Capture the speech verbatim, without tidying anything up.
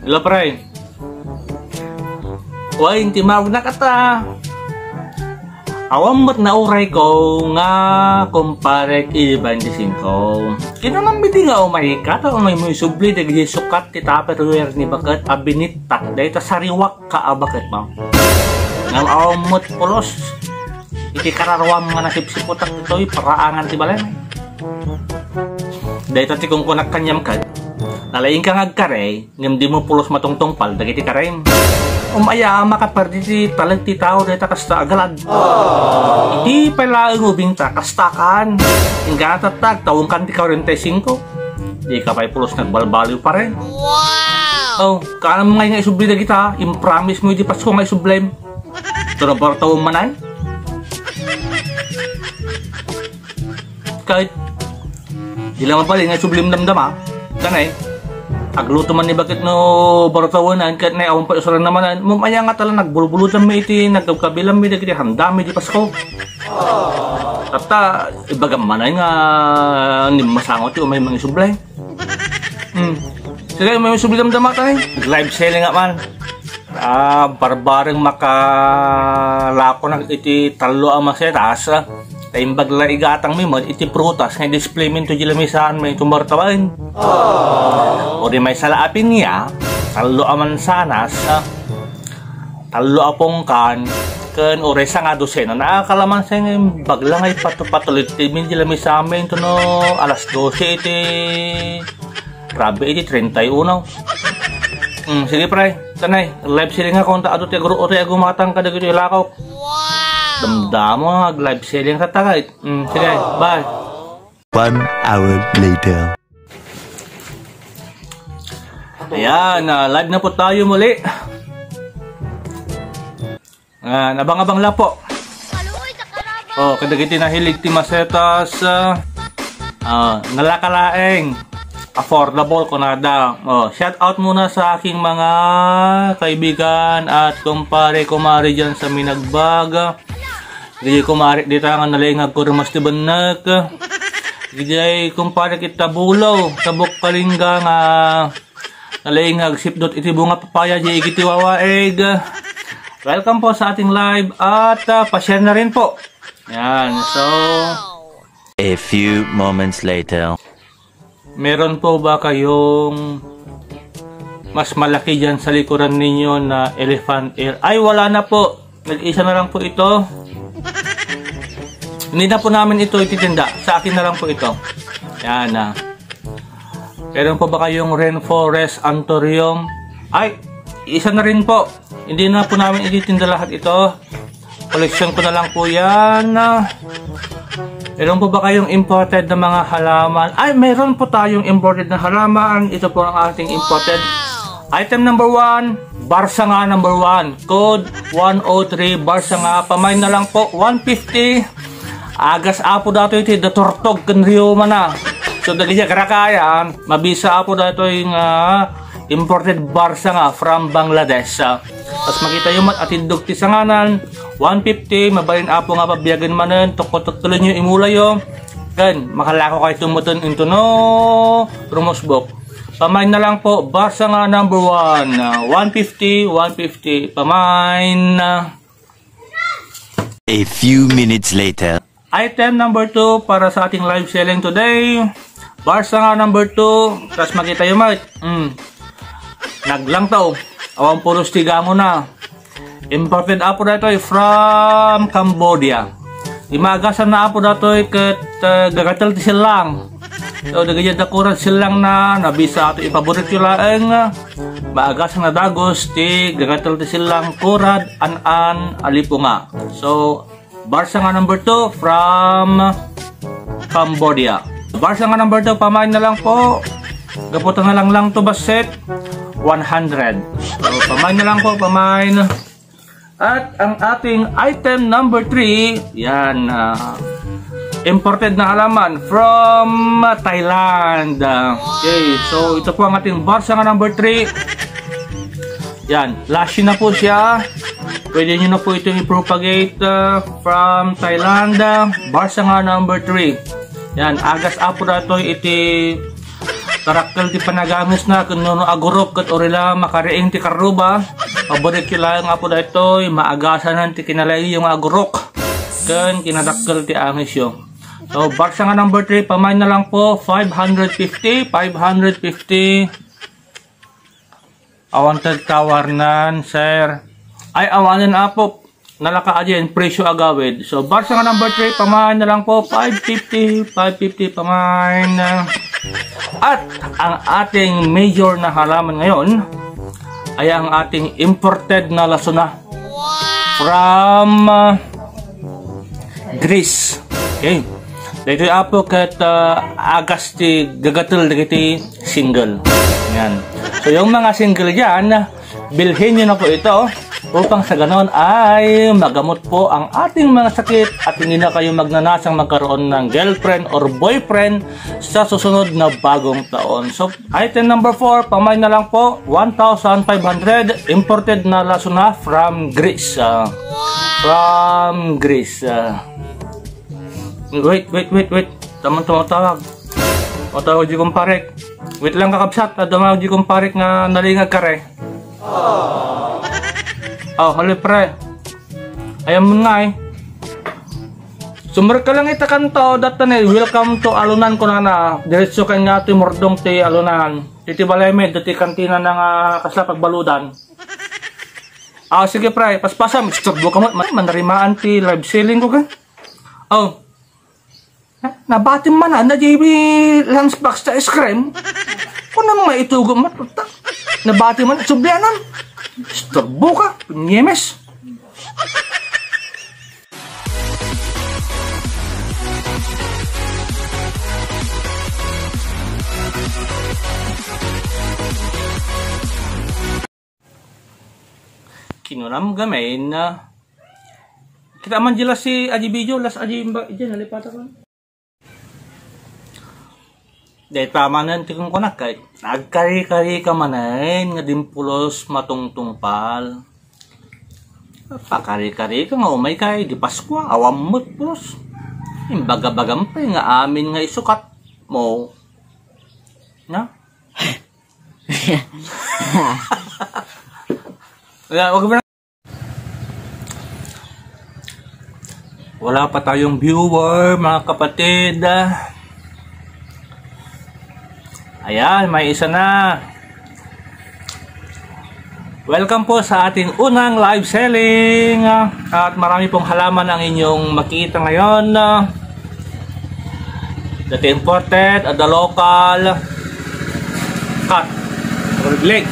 Hello, pre. Uy, inti maagnak ata. Awan met naurayko nga kumparek idi bainti singko. Kinunam idi nga umayka ta umaymo isubli dagiti sukat ti Tupperware ni baket a binittak dayta sariwakka a baket mo. Ngem awan met pulos iti kararuam nga nasipsiputak ditoy paraangan ti balay. Dayta ti kunkunak kaniam ket, nalaingka nga agkarek, ngem dimo pulos matungtungpal dagiti karem. Um-aya a makaperdi ti talek ti tao dayta kasta a galad. Idi pay laeng ubingta, kasta kaan. Inggana tatta, agtawenkan ti kuarenta y singko. Dika pay pulos nagbalbaliw, pare. Wow! Oh, kaanam ngay nga isubli dagita, impromise mo idi Pasko nga isublem. Ito na bartawen manen. Ket di la mabalin nga isublim damdama. Kanay, agluto man ni baket no bartawenan, ket nay awan pay usaranna manen. Mum-aya nga tala nagbulbuludanmi iti nagkabkabilanmi dagiti handami di Pasko. Tatta, ibagam manen nga nimmasango ti umay mangisublay. Hmm. Sige, umay mangisublay damdama tayo. Live selling nga man. Ah, barbareng makalakonak iti tallo a masetas, ah. Ta imbag la igatangmi met iti prutas nga i-display mi ito di lamisaanmi ito martawaen. O di maysa la a pinya, tallo a mansanas, ah, tallo a pungkan, ken uray sanga dosena. Nakakalaman sa nga imbag la nga ipatupatulit ti min di lamisaanmi ito no alas dose iti Grabe iti treinta y uno. Hmm, sige, pre. Tanay, live selling ako, anta adu ti agru-, ti agumatang kadagiti lakok. Wow! Damdamo nga ag-live selling ka, tagay. Hmm, sige, bye. One hour later. Ayan, ah, live na po tayo muli. Ah, nabang-abang la po. Oh, kadagiti nahilig ti masetas, ah, ah, nalaka laeng. Affordable, kunada. Oh, shout out muna sa aking mga kaibigan at kumpare, kumare dyan sa Minagbag. Di kumare dita nga nalaing agkurmas ti bennek. Di kumpare kita Bulo, sa Bukkalinga nga nalaing agsipdot iti bunga papaya di igiti wawaig. Welcome po sa ating live at, ah, pa-share na rin po. Yan, so, A few moments later. Meron po ba kayong mas malaki dyan sa likuran ninyo na elephant ear? Ay, wala na po. Nag-isa na lang po ito. Hindi na po namin ito ititinda. Sa akin na lang po ito. Yan, ah. Meron po ba kayong rainforest anthurium? Ay, isa na rin po. Hindi na po namin ititinda lahat ito. Koleksyon ko na lang po yan. Ah, meron po ba kayong imported na mga halaman? Ay, meron po tayong imported na halaman. Ito po ang ating imported. Item number one, Barsanga number one. Code one oh three, Barsanga. Pamain na lang po, one fifty. Agas apo datoy ti daturtog ken rioma na. So, dagiti agkarakayan, mabisa apo datoy nga imported Barsanga from Bangladesh. Ah, kas makitayo met a tindog ti sanganan, one fifty, mabalin apo nga pabiagen manen, tukko-tukkolenyo, imulayo, ken makalako kayto meten into no rumusbok. Pamain na lang po, Barsanga number one, ah, one fifty, one fifty, pamain. A few minutes later. Item number two para sa ating live selling today. Barsanga number two. Tas makita yung mic. Mm. Naglang tao. Awan pulos ti gango na. Imported apo datoy from Cambodia. Imagasan na apo datoy ket, uh, gagatel ti sillang. So, dagiti dakurad sillang na, nabisa ato ipaborityo laeng. Maagas nga dagos ti gagatel ti sillang kurad an-an a lipunga. So, Barsanga number two from Cambodia. Barsanga number two, pamain na lang po. Gaputan na lang lang to baset one hundred. So, pamain na lang po, pamain. At ang ating item number three, yan, ah, imported na halaman from Thailand. Ah, okay, so ito po ang ating Barsanga number three. Yan, lashy na po siya. Pwede nyo na po itong i-propagate, ah, from Thailand. Ah, Barsanga number three. Yan, agas apo datoy iti Tarakkel ti panagangesna ken nuno a gurok ket urila makariing ti karruba. Paborikyo laeng, Apo, daytoy, maagasanan ti kinalayo nga agurok ken kinadakkel ti angesyo. So, barsa nga number three, pamayen na lang po, five hundred fifty, five hundred fifty. Awan ti kawarnan, sir. Ay, awanen, Apo. Nalaka a diay presyo agawid. So, barsa nga number three, pamayen na lang po, five fifty, five fifty pamayen. At ang ating major na halaman ngayon ay ang ating imported na lasuna from, ah, Greece. Okay. Daytoy, Apo, ket, ah, agas ti gagatel dagiti single. Yan. So, yung mga single diyan, bilhin nyo na po ito upang sa ganon ay magamot po ang ating mga sakit at hindi na kayo magnanasang magkaroon ng girlfriend or boyfriend sa susunod na bagong taon. So, item number four, pamayen na lang po, one thousand five hundred, imported na lasuna from Greece. Ah, from Greece. Ah. Wait, wait, wait, wait. Tamang tumatawag. Tumatawag di kumparek. Wait lang, kakabsat. Adda man di kumparek nga nalingag kare. Oh, hali, pre. Ayan mo nga eh. Sumrek ka lang ita kanto, data ni, "Welcome to Alunan," kunana. Diretso ka nga ti murdong ti Alunan. Iti balay med, dati kantina na nga kasla pagbaludan. Ah, sige, pre, paspasam. Istorbo ka mo, man, manarimaan ti live selling ko ka. Oh. Ha? Nabati man na, na J B lunchbox ta ice cream. Kung naman maitugo mo, puta. Nabati man, sublianan. Istorbo ka, punyemes. Kinunam gamin, ah, kita man di las ti adi video, las adi imba-, diyan, nalipatan ko. Dayta manen ti kunkunak kay, nagkari-kari ka manen nga dimpulos matungtungpal. Pakari-kari ka nga umay kay di Paskua, awan met pulos. Imbaga-bagam pay nga amin nga isukat mo. Na? Wala, wag mo na. Wala pa tayong viewer, mga kapatid. Ayan, may isa na. Welcome po sa ating unang live selling. At marami pong halaman ang inyong makikita ngayon. That imported at the local cut or leg.